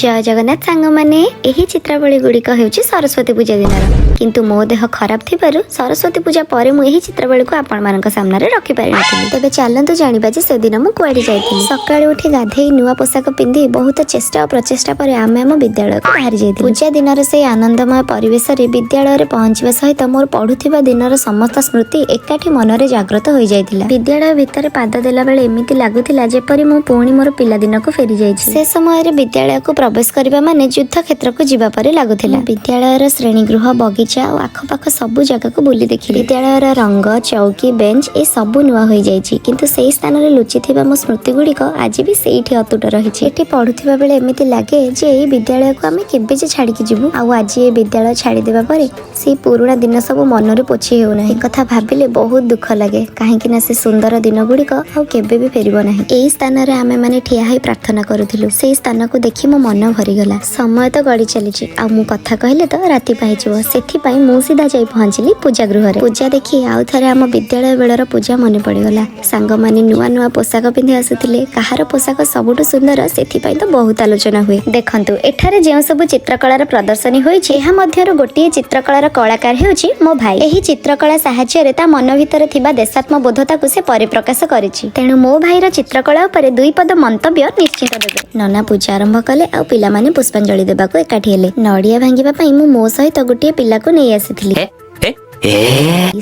ଜୟ ଜଗନ୍ନାଥ ସାଙ୍ଗମାନେ। ଏହି ଚିତ୍ରାବଳୀ ଗୁଡ଼ିକ ହେଉଛି ସରସ୍ୱତୀ ପୂଜା ଦିନର। କିନ୍ତୁ ମୋ ଦେହ ଖରାପ ଥିବାରୁ ସରସ୍ୱତୀ ପୂଜା ପରେ ମୁଁ ଏହି ଚିତ୍ରାବଳୀକୁ ଆପଣମାନଙ୍କ ସାମ୍ନାରେ ରଖିପାରିନଥିଲି। ତେବେ ଚାଲନ୍ତୁ ଜାଣିବା ଯେ ସେଦିନ ମୁଁ କୁଆଡ଼େ ଯାଇଥିଲି। ସକାଳୁ ଉଠି ଗାଧେଇ ନୂଆ ପୋଷାକ ପିନ୍ଧି ବହୁତ ଚେଷ୍ଟା ଓ ପ୍ରଚେଷ୍ଟା ପରେ ଆମେ ଆମ ବିଦ୍ୟାଳୟକୁ ବାହାରି ଯାଇଥିଲୁ। ପୂଜା ଦିନର ସେଇ ଆନନ୍ଦମୟ ପରିବେଶରେ ବିଦ୍ୟାଳୟରେ ପହଞ୍ଚିବା ସହିତ ମୋର ପଢୁଥିବା ଦିନର ସମସ୍ତ ସ୍ମୃତି ଏକାଠି ମନରେ ଜାଗ୍ରତ ହୋଇଯାଇଥିଲା। ବିଦ୍ୟାଳୟ ଭିତରେ ପାଦ ଦେଲା ବେଳେ ଏମିତି ଲାଗୁଥିଲା, ଯେପରି ମୁଁ ପୁଣି ମୋର ପିଲାଦିନକୁ ଫେରି ଯାଇଛି। ସେ ସମୟରେ ବିଦ୍ୟାଳୟକୁ ପ୍ରବେଶ କରିବା ମାନେ ଯୁଦ୍ଧ କ୍ଷେତ୍ରକୁ ଯିବା ପରି ଲାଗୁଥିଲା। ବିଦ୍ୟାଳୟର ଶ୍ରେଣୀଗୃହ, ବଗିଚା ଓ ଆଖପାଖ ସବୁ ଜାଗାକୁ ବୁଲି ଦେଖିଲି। ବିଦ୍ୟାଳୟର ରଙ୍ଗ, ଚୌକି, ବେଞ୍ଚ ଏ ସବୁ ନୂଆ ହୋଇଯାଇଛି, କିନ୍ତୁ ସେଇ ସ୍ଥାନରେ ଲୁଚିଥିବା ମୋ ସ୍ମୃତି ଗୁଡ଼ିକ ଆଜି ବି ସେଇଠି ଅତୁଟ ରହିଛି। ଏଠି ପଢୁଥିବା ବେଳେ ଏମିତି ଲାଗେ ଯେ ଏଇ ବିଦ୍ୟାଳୟକୁ ଆମେ କେବେ ଯେ ଛାଡ଼ିକି ଯିବୁ। ଆଉ ଆଜି ଏ ବିଦ୍ୟାଳୟ ଛାଡ଼ିଦେବା ପରେ ସେଇ ପୁରୁଣା ଦିନ ସବୁ ମନରୁ ପୋଛି ହେଉନାହିଁ। ଏ କଥା ଭାବିଲେ ବହୁତ ଦୁଃଖ ଲାଗେ, କାହିଁକି ନା ସେ ସୁନ୍ଦର ଦିନ ଗୁଡ଼ିକ ଆଉ କେବେ ବି ଫେରିବ ନାହିଁ। ଏଇ ସ୍ଥାନରେ ଆମେ ମାନେ ଠିଆ ହୋଇ ପ୍ରାର୍ଥନା କରୁଥିଲୁ। ସେଇ ସ୍ଥାନକୁ ଦେଖି ମୋ ମନ ଭରିଗଲା। ସମୟ ତ ଗଡ଼ି ଚାଲିଛି ଆଉ ମୁଁ କଥା କହିଲେ ତ ରାତି ପାହିଯିବ। ସେଥିପାଇଁ ମୁଁ ସିଧା ଯାଇ ପହଞ୍ଚିଲି ପୂଜା ଗୃହରେ। ପୂଜା ଦେଖି ଆଉ ଥରେ ଆମ ବିଦ୍ୟାଳୟ ବେଳର ପୂଜା ମନେ ପଡ଼ିଗଲା। ସାଙ୍ଗମାନେ ନୂଆ ନୂଆ ପୋଷାକ ପିନ୍ଧି ଆସୁଥିଲେ। କାହାର ପୋଷାକ ସବୁଠୁ ସୁନ୍ଦର, ସେଥିପାଇଁ ତ ବହୁତ ଆଲୋଚନା ହୁଏ। ଦେଖନ୍ତୁ, ଏଠାରେ ଯେଉଁ ସବୁ ଚିତ୍ରକଳାର ପ୍ରଦର୍ଶନୀ ହୋଇଛି, ଏହା ମଧ୍ୟରୁ ଗୋଟିଏ ଚିତ୍ରକଳାର କଳାକାର ହେଉଛି ମୋ ଭାଇ। ଏହି ଚିତ୍ରକଳା ସାହାଯ୍ୟରେ ତା ମନ ଭିତରେ ଥିବା ଦେଶାତ୍ମବୋଧତାକୁ ସେ ପରିପ୍ରକାଶ କରିଛି। ତେଣୁ ମୋ ଭାଇର ଚିତ୍ରକଳା ଉପରେ ଦୁଇ ପଦ ମନ୍ତବ୍ୟ ନିଶ୍ଚିତ ଦେବେ। ନନା ପୂଜା ଆରମ୍ଭ କଲେ ଆଉ ପିଲାମାନେ ପୁଷ୍ପାଞ୍ଜଳି ଦେବାକୁ ଏକାଠି ହେଲେ। ନଡ଼ିଆ ଭାଙ୍ଗିବା ପାଇଁ ମୁଁ ମୋ ସହିତ ଗୋଟିଏ ପିଲାକୁ ନେଇ ଆସିଥିଲି।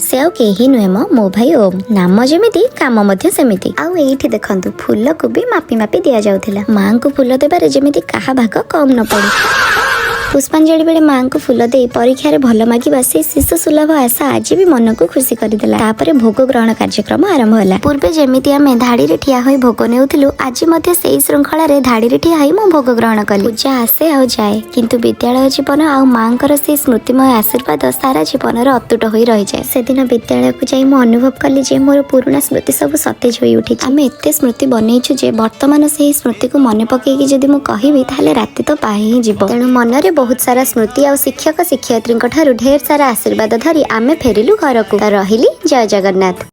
ସେ ଆଉ କେହି ନୁହେଁ ମ, ମୋ ଭାଇ ଓମ୍। ନାମ ଯେମିତି, କାମ ମଧ୍ୟ ସେମିତି। ଆଉ ଏଇଠି ଦେଖନ୍ତୁ, ଫୁଲକୁ ବି ମାପି ମାପି ଦିଆଯାଉଥିଲା। ମାଙ୍କୁ ଫୁଲ ଦେବାରେ ଯେମିତି କାହା ଭାଗ କମ୍ ନ ପଡୁ। ପୁଷ୍ପାଞ୍ଜଳି ବେଳେ ମାଙ୍କୁ ଫୁଲ ଦେଇ ପରୀକ୍ଷାରେ ଭଲ ମାଗିବା ସେ ଶିଶୁ ସୁଲଭ ଆଶା ଆଜି ବି ମନକୁ ଖୁସି କରିଦେଲା। ତାପରେ ଭୋଗ ଗ୍ରହଣ କାର୍ଯ୍ୟକ୍ରମ ଆରମ୍ଭ ହେଲା। ପୂର୍ବେ ଯେମିତି ଆମେ ଧାଡ଼ିରେ ଠିଆ ହୋଇ ଭୋଗ ନେଉଥିଲୁ, ଆଜି ମଧ୍ୟ ସେଇ ଶୃଙ୍ଖଳାରେ ଧାଡ଼ିରେ ଠିଆ ହୋଇ ମୁଁ ଭୋଗ ଗ୍ରହଣ କଲି। ପୂଜା ଆସେ ଆଉ ଯାଏ, କିନ୍ତୁ ବିଦ୍ୟାଳୟ ଜୀବନ ଆଉ ମାଙ୍କର ସେଇ ସ୍ମୃତିମୟ ଆଶୀର୍ବାଦ ସାରା ଜୀବନର ଅତୁଟ ହୋଇ ରହିଯାଏ। ସେଦିନ ବିଦ୍ୟାଳୟକୁ ଯାଇ ମୁଁ ଅନୁଭବ କଲି ଯେ ମୋର ପୁରୁଣା ସ୍ମୃତି ସବୁ ସତେଜ ହୋଇ ଉଠିଛି। ଆମେ ଏତେ ସ୍ମୃତି ବନେଇଛୁ ଯେ ବର୍ତ୍ତମାନ ସେହି ସ୍ମୃତିକୁ ମନେ ପକେଇକି ଯଦି ମୁଁ କହିବି, ତାହେଲେ ରାତି ତ ପାହି ହିଁ ଯିବ। ତେଣୁ ମନରେ ବହୁତ ସାରା ସ୍ମୃତି ଆଉ ଶିକ୍ଷକ ଶିକ୍ଷୟିତ୍ରୀଙ୍କ ଠାରୁ ଢେର ସାରା ଆଶୀର୍ବାଦ ଧରି ଆମେ ଫେରିଲୁ ଘରକୁ। ତ ରହିଲି, ଜୟ ଜଗନ୍ନାଥ।